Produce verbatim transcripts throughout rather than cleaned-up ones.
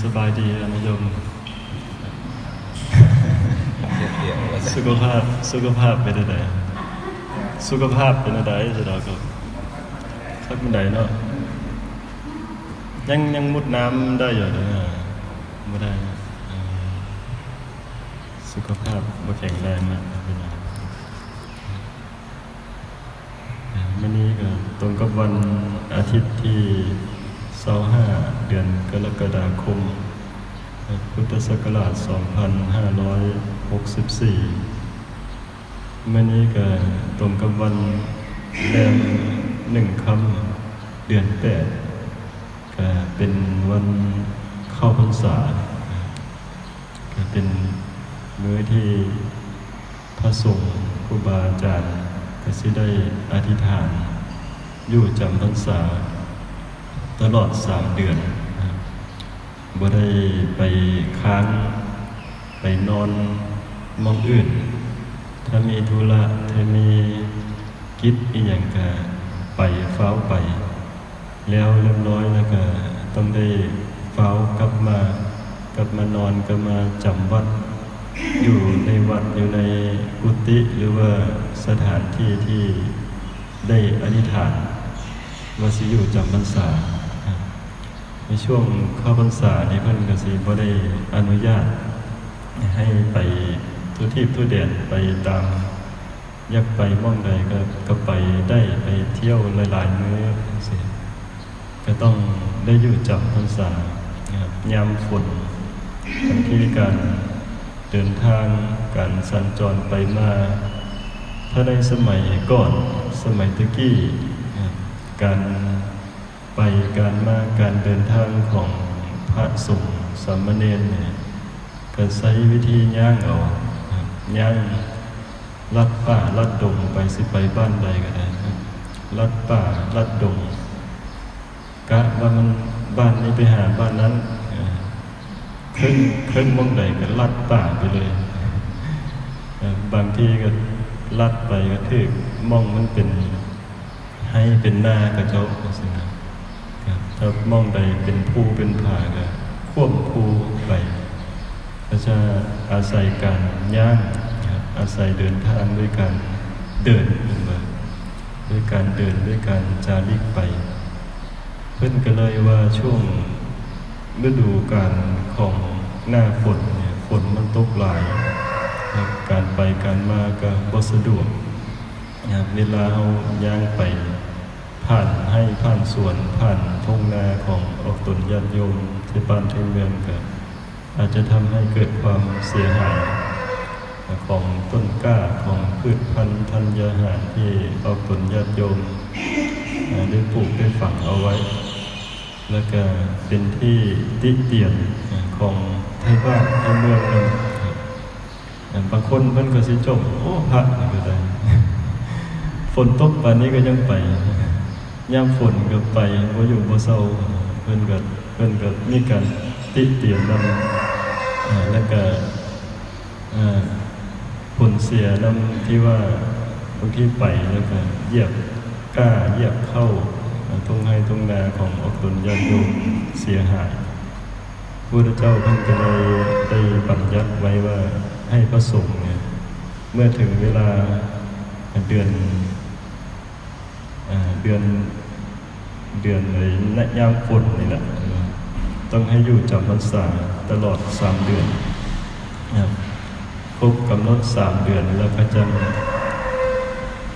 สบายดีอนุยม สุขภาพ สุขภาพเป็นจั่งใด สุขภาพเป็นจั่งใด สิดอกครับ คักปานใดเนาะ ยัง ยังมุดน้ำได้อยู่เด้อ บ่ได้นะ เออ สุขภาพบ่แข็งแรงนะ พี่น้อง มื้อนี้ก็ตรงกับวันอาทิตย์ที่ซาวห้า เดือนกรกฎาคม พุทธศักราช สองพันห้าร้อยหกสิบสี่ มื้อนี้ก็ตรงกับวันแรมหนึ่งค่ำ เดือนแปด ก็เป็นวันเข้าพรรษา ก็เป็นมื้อที่พระสงฆ์ครูบาอาจารย์ก็สิได้อธิษฐานอยู่จำพรรษาตลอดสามเดือนนะครับ บ่ได้ไปค้างไปนอนหม่องอื่น ถ้ามีธุระ ถ้ามีกิจอิหยังก็ไปฟ้าวไป แล้วเรียบร้อยแล้วก็ต้องได้ฟ้าวกลับมา กลับมานอน กลับมาจำวัด อยู่ในวัด อยู่ในกุฏิ หรือว่าสถานที่ที่ได้อธิษฐานว่าสิอยู่จำพรรษาครับ ในช่วงเข้าพรรษานี่เพิ่นก็สิบ่ได้อนุญาตให้ไปทั่วทีปทั่วแดน ไปตาม อยากไปหม่องใดก็ ก็ไปได้ ไปเที่ยวหลายๆมื้อจั่งซี้ ก็ต้องได้อยู่จำพรรษานะครับ ยามฝน บางทีการเดินทาง การสัญจรไปมา ถ้าในสมัยก่อน สมัยตะกี้นะครับ การไปการมา การเดินทางของพระสงฆ์สามเณรเนี่ย ก็ใช้วิธีย่างเอาครับ ย่างลัดป่าลัดดงไป สิไปบ้านใดก็ได้ครับ ลัดป่าลัดดง กะว่ามันบ้านนี้ไปหาบ้านนั้น เออ เคิ่ง เคิ่งหม่องใดก็ลัดป่าไปเลย เออ บางทีก็ลัดไปก็ถืกหม่องมันเป็นไฮ่เป็นนาเขาเจ้าจั่งซี้นะครับ ถ้าหม่องใดเป็นภูเป็นผาก็ข้วมภูไป ก็จะอาศัยการย่างนะครับ อาศัยเดินทางด้วยการเดิน เห็นบ่ ด้วยการเดิน ด้วยการจาริกไป เพิ่นก็เลยว่าช่วงฤดูกาลของหน้าฝนเนี่ย ฝนมันตกหลายนะครับ การไปการมาก็บ่สะดวกนะครับ เวลาเฮาย่างไปผ่านไฮ่ผ่านสวน ผ่านท่งนาของออกตนญาติโยมไทบ้านไทเมืองก็ อาจจะทำให้เกิดความเสียหายของต้นกล้า ของพืชพันธุ์ธัญญาหารที่ออกตนญาติโยม เอ่อ ได้ปลูกได้ฝังเอาไว้ แล้วก็เป็นที่ติเตียน เอ่อ ของไทบ้านไทเมืองนำ เอ่อ บางคนเพิ่นก็สิจ่ม โอ้ พระนี่ก็ได้ ฝนตกปานนี้ก็ยังไป ยามฝนก็ไป บ่อยู่บ่เซา เพิ่นก็ เพิ่นก็มีการติเตียนนำ อ่า แล้วก็ อ่า ผลเสียนำที่ว่าบางทีไปแล้วก็เหยียบกล้า เหยียบเข้า อ่า ท่งไฮ่ท่งนาของออกตนญาติโยมเสียหาย พระพุทธเจ้าเพิ่นก็เลยได้บัญญัติไว้ว่าให้พระสงฆ์เนี่ย เมื่อถึงเวลาเดือน อ่า เดือน เดือนในยามฝนนี่แหละ ต้องให้อยู่จำพรรษาตลอดสามเดือนนะครับ ครบกำหนดสามเดือนแล้วก็จั่ง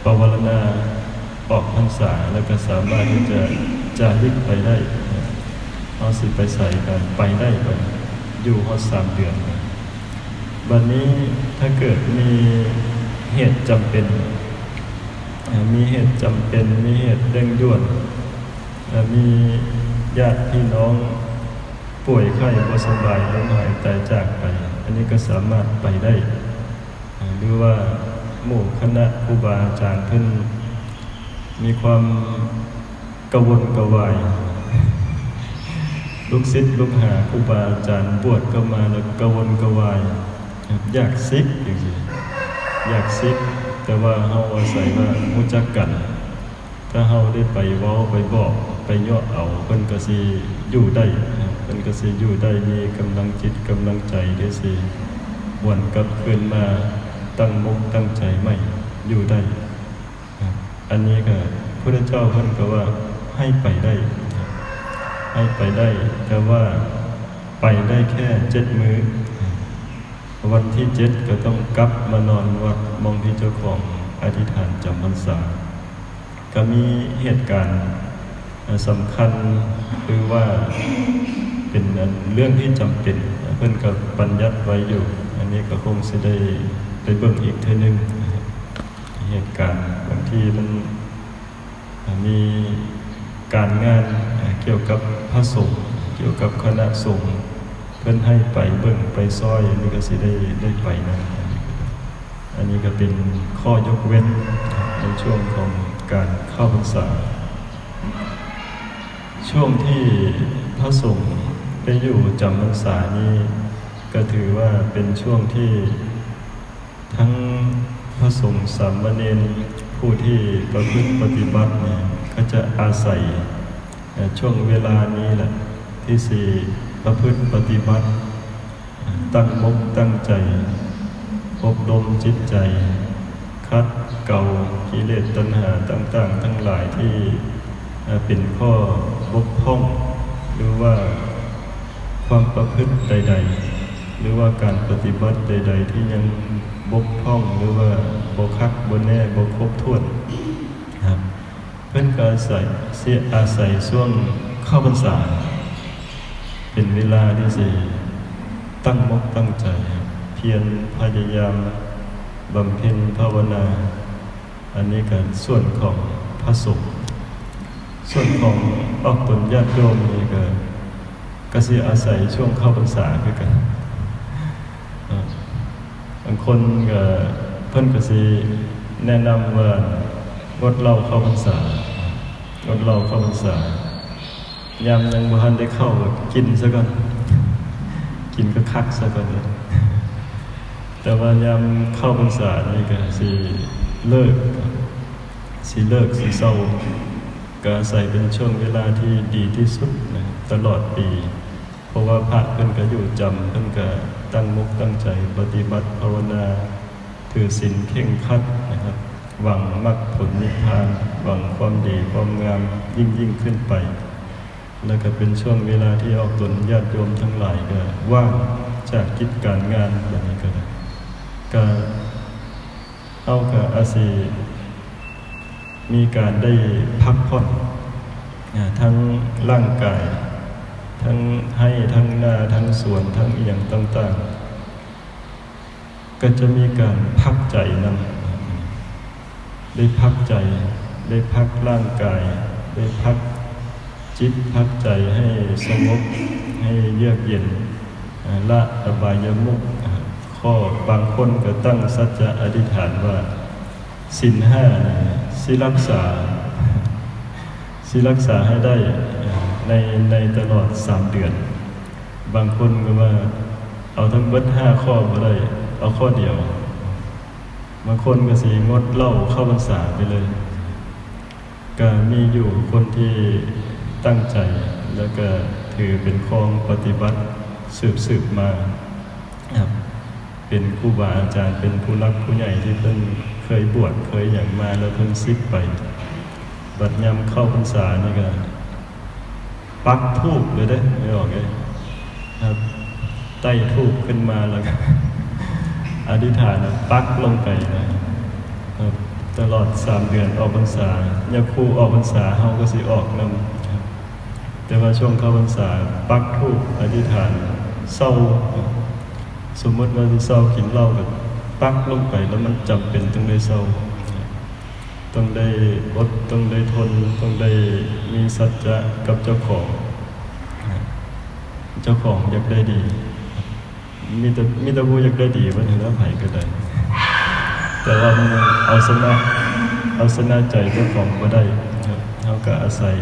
ปวารณาออกพรรษา แล้วก็สามารถที่จะจาริกไปได้ เฮาสิไปไสก็ไปได้ บัดนี้อยู่ฮอดสามเดือน บัดนี้ถ้าเกิดมีเหตุจำเป็น อ่า มีเหตุจำเป็น มีเหตุเร่งด่วน อ่า มีญาติพี่น้องป่วยไข้บ่สบาย ล้มหายตายจากไป อันนี้ก็สามารถไปได้ อ่า หรือว่าหมู่คณะครูบาอาจารย์เพิ่นมีความกระวนกระวาย ลูกศิษย์ลูกหาครูบาอาจารย์บวชเข้ามาแล้วกระวนกระวาย อยากสึกจั่งซี้ อยากสึก แต่ว่าเฮาอาศัยว่ารู้จักกัน ถ้าเฮาได้ไปเว้าไปบอกไปเยาะเอา เพิ่นก็สิอยู่ได้นะ เพิ่น ก็สิอยู่ได้ มีกำลังจิตกำลังใจที่สิหวนกลับคืนมาตั้งมกตั้งใจใหม่อยู่ได้ อันนี้ก็พุทธเจ้าเพิ่นก็ว่าให้ไปได้ ให้ไปได้ แต่ว่าไปได้แค่เจ็ดมื้อ วันที่เจ็ดก็ต้องกลับมานอนวัดหม่องที่เจ้าของอธิษฐานจำพรรษา ก็มีเหตุการณ์ เอ่อ สำคัญ หรือว่าเป็นเรื่องที่จำเป็น เพิ่นก็บัญญัติไว้อยู่ อันนี้ก็คงสิได้ไปเบิ่งอีกเทื่อหนึ่ง เหตุการณ์บางทีมัน มีการงาน เอ่อ เกี่ยวกับพระสงฆ์ เกี่ยวกับคณะสงฆ์ เพิ่นให้ไปเบิ่งไปซอย อันนี้ก็สิได้ ได้ไปนะ อันนี้ก็เป็นข้อยกเว้นในช่วงของการเข้าพรรษา ช่วงที่พระสงฆ์ได้อยู่จำพรรษานี้ ก็ถือว่าเป็นช่วงที่ทั้งพระสงฆ์สามเณรผู้ที่ประพฤติปฏิบัติเนี่ย ก็จะอาศัย เอ่อ ช่วงเวลานี้แหละ ที่สิประพฤติปฏิบัติ ตั้งมกตั้งใจ อบรมจิตใจ ขัดเกลากิเลสตัณหาต่างๆ ทั้งหลายที่ เอ่อ เป็นข้อบกพร่อง หรือว่าความประพฤติใดๆ หรือว่าการปฏิบัติใดๆ ที่ยังบกพร่อง หรือว่าบ่คักบ่แน่ บ่ครบถ้วน ครับ เพิ่นก็อาศัย สิอาศัยช่วงเข้าพรรษา เป็นเวลาที่สิตั้งมกตั้งใจ เพียรพยายามบำเพ็ญภาวนา อันนี้ก็ส่วนของพระสงฆ์ ส่วนของออกตนญาติโยมนี่ก็ ก็สิอาศัยช่วงเข้าพรรษาคือกัน เอ่อ บางคนก็ เพิ่นก็สิแนะนำว่างดเหล้าเข้าพรรษา งดเหล้าเข้าพรรษา ยามยังบ่ทันได้เข้าก็กินซะก่อน กินคักๆซะก่อน แต่ว่ายามเข้าพรรษานี่ก็สิเลิก สิเลิก สิเซา ก็อาศัยเป็นช่วงเวลาที่ดีที่สุดนะ ตลอดปี เพราะว่าพระเพิ่นก็อยู่จำ เพิ่นก็ตั้งมกตั้งใจปฏิบัติภาวนา ถือศีลเคร่งครัดนะครับ หวังมรรคผลนิพพาน หวังความดีความงามยิ่งๆขึ้นไป แล้วก็เป็นช่วงเวลาที่ออกตนญาติโยมทั้งหลายก็ว่างจากกิจการงานแบบนี้ก็ได้ ก็ เฮาก็อาจสิมีการได้พักผ่อน อ่า ทั้งร่างกาย ทั้งไฮ่ ทั้งนา ทั้งสวน ทั้งอิหยังต่างๆ ก็จะมีการพักใจนำ ได้พักใจ ได้พักร่างกาย ได้พักจิต พักใจให้สงบ ให้เยือกเย็น อ่า ละอบายมุข อ่า ข้อบางคนก็ตั้งสัจจะอธิษฐานว่า ศีลห้านี่สิรักษา สิรักษาให้ได้ อ่า ใน ในตลอดสามเดือน บางคนก็ว่าเอาทั้งเบิดห้าข้อบ่ได้ เอาข้อเดียว บางคนก็สิงดเหล้าเข้าพรรษาไปเลย ก็มีอยู่คนที่ตั้งใจ แล้วก็ถือเป็นครองปฏิบัติสืบๆมา ครับ เป็นครูบาอาจารย์ เป็นผู้หลักผู้ใหญ่ที่เพิ่นเคยบวช เคยหยังมา แล้วเพิ่นสึกไป บัดยามเข้าพรรษานี่ก็ปักธูปเลยเด้ ไม่ออกเลย ครับ ไต่ธูปขึ้นมาแล้วก็ อธิษฐานนะ ปักลงไปนะ ครับ ตลอดสามเดือนออกพรรษา ยามครูออกพรรษา เฮาก็สิออกนำ ครับ แต่ว่าช่วงเข้าพรรษา ปักธูป อธิษฐาน เซา สมมุติว่าสิเซากินเหล้าก็ปักลงไป แล้วมันจำเป็นต้องได้เซา ต้องได้อด ต้องได้ทน ต้องได้มีสัจจะกับเจ้าของ เจ้าของอยากได้ดี มีแต่ มีแต่ผู้อยากได้ดี ว่าถึงแล้วไผก็ได้ แต่ว่ามันเอาชนะ เอาชนะใจเจ้าของบ่ได้ครับ เฮาก็อาศัย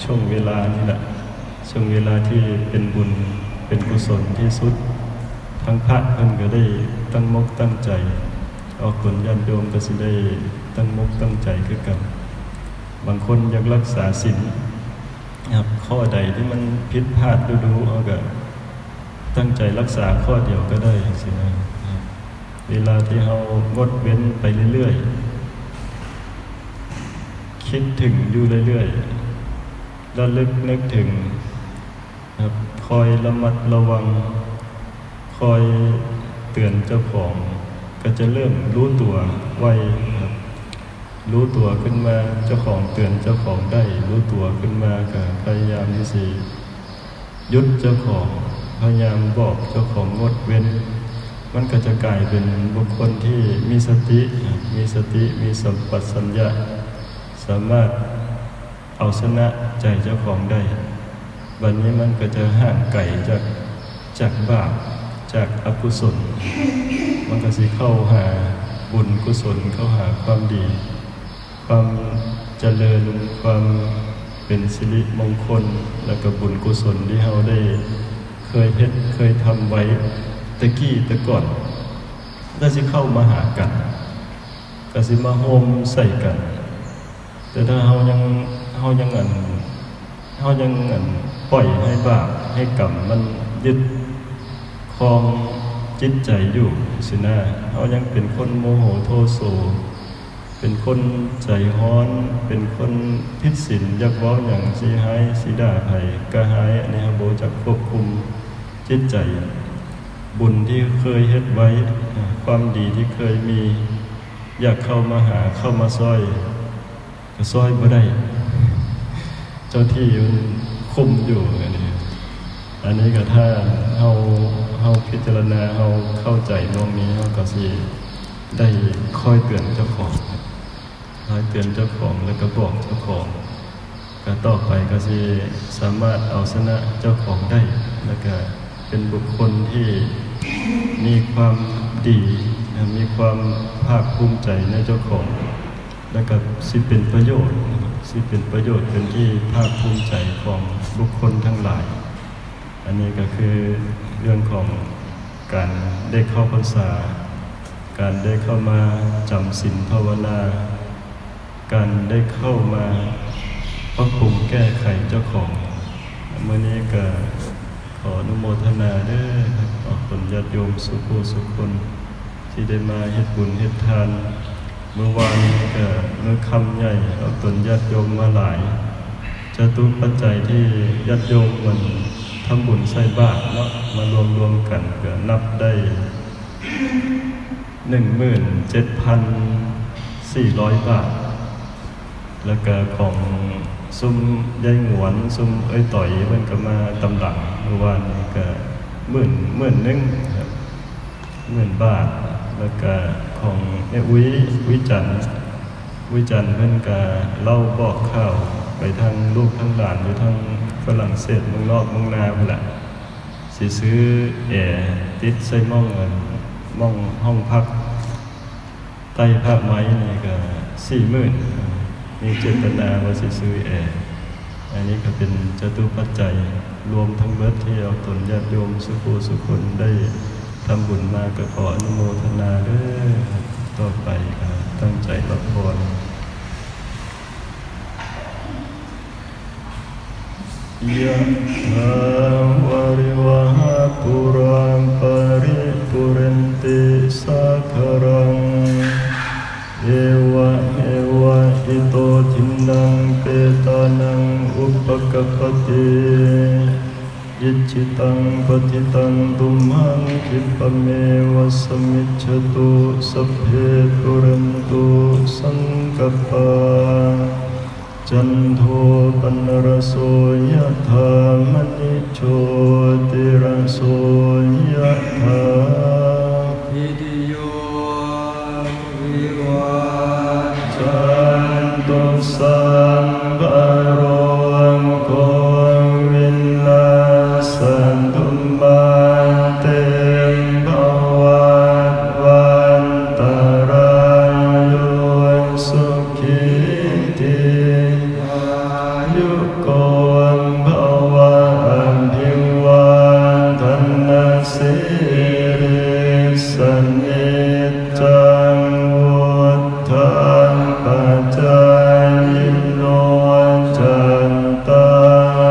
ช่วงเวลานี่แหละ ช่วงเวลาที่เป็นบุญ เป็นกุศลที่สุด ทั้งพระเพิ่นก็ได้ตั้งมกตั้งใจ ออกตนญาติโยมก็สิได้ตั้งมกตั้งใจคือกัน บางคนอยากรักษาศีล ครับ ข้อใดที่มันผิดพลาดดูๆ เราก็ตั้งใจรักษาข้อเดียวก็ได้จังซี้นะครับ เวลาที่เรางดเว้นไปเรื่อยๆ คิดถึงอยู่เรื่อยๆ ระลึกนึกถึง ครับ คอยระมัดระวัง คอยเตือนเจ้าของ ก็จะเริ่มรู้ตัวไวครับ รู้ตัวขึ้นมา เจ้าของเตือนเจ้าของได้ รู้ตัวขึ้นมาก็พยายามที่สิหยุดเจ้าของ พยายามบอกเจ้าของงดเว้น มันก็จะกลายเป็นบุคคลที่มีสติครับ มีสติ มีสัมปชัญญะ สามารถ เอาชนะใจเจ้าของได้ บัดนี้มันก็จะห่างไกลจาก จากบาป จากอกุศล มันก็สิเข้าหาบุญกุศล เข้าหาความดี ความเจริญ ความเป็นสิริมงคล แล้วก็บุญกุศลที่เราได้เคยเฮ็ด เคยทำไว้แต่กี้แต่ก่อน ก็สิเข้ามาหากัน ก็สิมาโฮมใส่กัน แต่ถ้าเรายัง เรายังอัน เรายังอัน ปล่อยให้บาป ให้กรรมมันยึดครองจิตใจอยู่ซี้นะ เรายังเป็นคนโมโหโทโส เป็นคนใจร้อน เป็นคนผิดศีล อยากเว้าหยังสิฮ้ายสิด่าไผก็ฮ้าย อันนี้เราบ่จักควบคุมจิตใจ บุญที่เคยเฮ็ดไว้ อ่า ความดีที่เคยมี อยากเข้ามาหา เข้ามาซ่อย ก็ซ่อยบ่ได้ เจ้าที่มันคุมอยู่ อันนี้ อันนี้ก็ถ้าเรา เราพิจารณา เราเข้าใจหม่องนี้ เราก็สิได้คอยเตือนเจ้าของ คอยเตือนเจ้าของ แล้วก็บอกเจ้าของ ก็ต่อไปก็สิสามารถเอาชนะเจ้าของได้ แล้วก็เป็นบุคคลที่มีความดีนะ มีความภาคภูมิใจในเจ้าของ แล้วก็สิเป็นประโยชน์นะครับ สิเป็นประโยชน์ เป็นที่ภาคภูมิใจของบุคคลทั้งหลาย อันนี้ก็คือเรื่องของการได้เข้าพรรษา การได้เข้ามาจำศีลภาวนา การได้เข้ามาปรับปรุงแก้ไขเจ้าของ มื้อนี้ก็ขออนุโมทนาเด้อครับ ออกตนญาติโยมสุผู้สุคน ที่ได้มาเฮ็ดบุญเฮ็ดทาน เมื่อวานนี้ก็มื้อค่ำใหญ่ ออกตนญาติโยมมาหลาย จตุปัจจัยที่ญาติโยมมันทำบุญใส่บาตรเนาะ มารวมๆกันก็นับได้ หนึ่งหมื่นเจ็ดพันสี่ร้อยบาท แล้วก็ของซุมยายหงวน ซุมเอื้อยต่อย เพิ่นก็มาตามหลัง เมื่อวานนี้ก็หมื่น หมื่นหนึ่งครับ หมื่นบาท แล้วก็ของแม่อุ๊ย อุ๊ยจันทร์ อุ๊ยจันทร์เพิ่นก็เล่าบอกข่าวไปทางลูกทางหลานอยู่ทางฝรั่งเศส เมืองนอกเมืองนาพู้นล่ะ สิซื้อแอร์ติดใส่หม่องอัน หม่องห้องพัก ใต้ผ้าไม้นี่ก็สี่หมื่น มีเจตนาว่าสิซื้อแอร์ อันนี้ก็เป็นจตุปัจจัยรวมทั้งเบิดที่เอาตนญาติโยมสุผู้สุคนได้ทำบุญมา ก็ขออนุโมทนาเด้อ ต่อไปก็ตั้งใจรับพร Yathā vārivahā pūrā paripūrenti sāgaraṃ, evameva ito dinnaṃ petānaṃ upakappati. Icchitaṃ patthitaṃ tumhaṃ khippameva samijjhatu, sabbe pūrentu saṅkappā, cando paṇṇaraso yathā, maṇi jotiraso yathā. Sabbītiyo vivajjantu, sabbarogo vinassatu, mā te bhavatvantarāyo, sukhī dīghāyuko bhava. Abhivādanasīlissa niccaṃ vuḍḍhāpacāyino, cattāro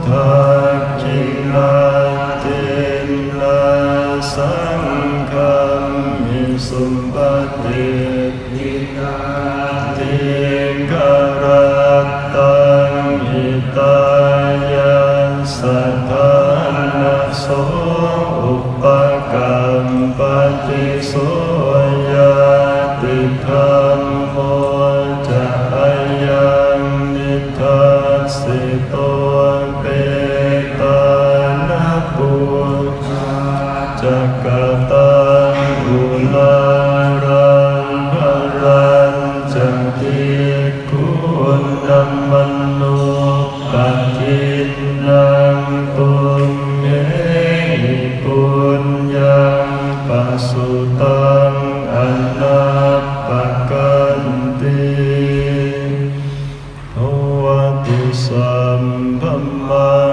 dakkhiṇā dinnā saṅghamhi suppaṭiṭṭhitā dīgharattaṃ hitāyassa ṭhānaso upakappati. So ñātidhammo ca ayaṃ nidassito petāna pūjā ca kataṃ uḷāraṃ balañca bhikkhūnamanuppadinnaṃ tumhehi puññaṃ pasutaṃ anappakanti. Bhavatu sabbamaṅ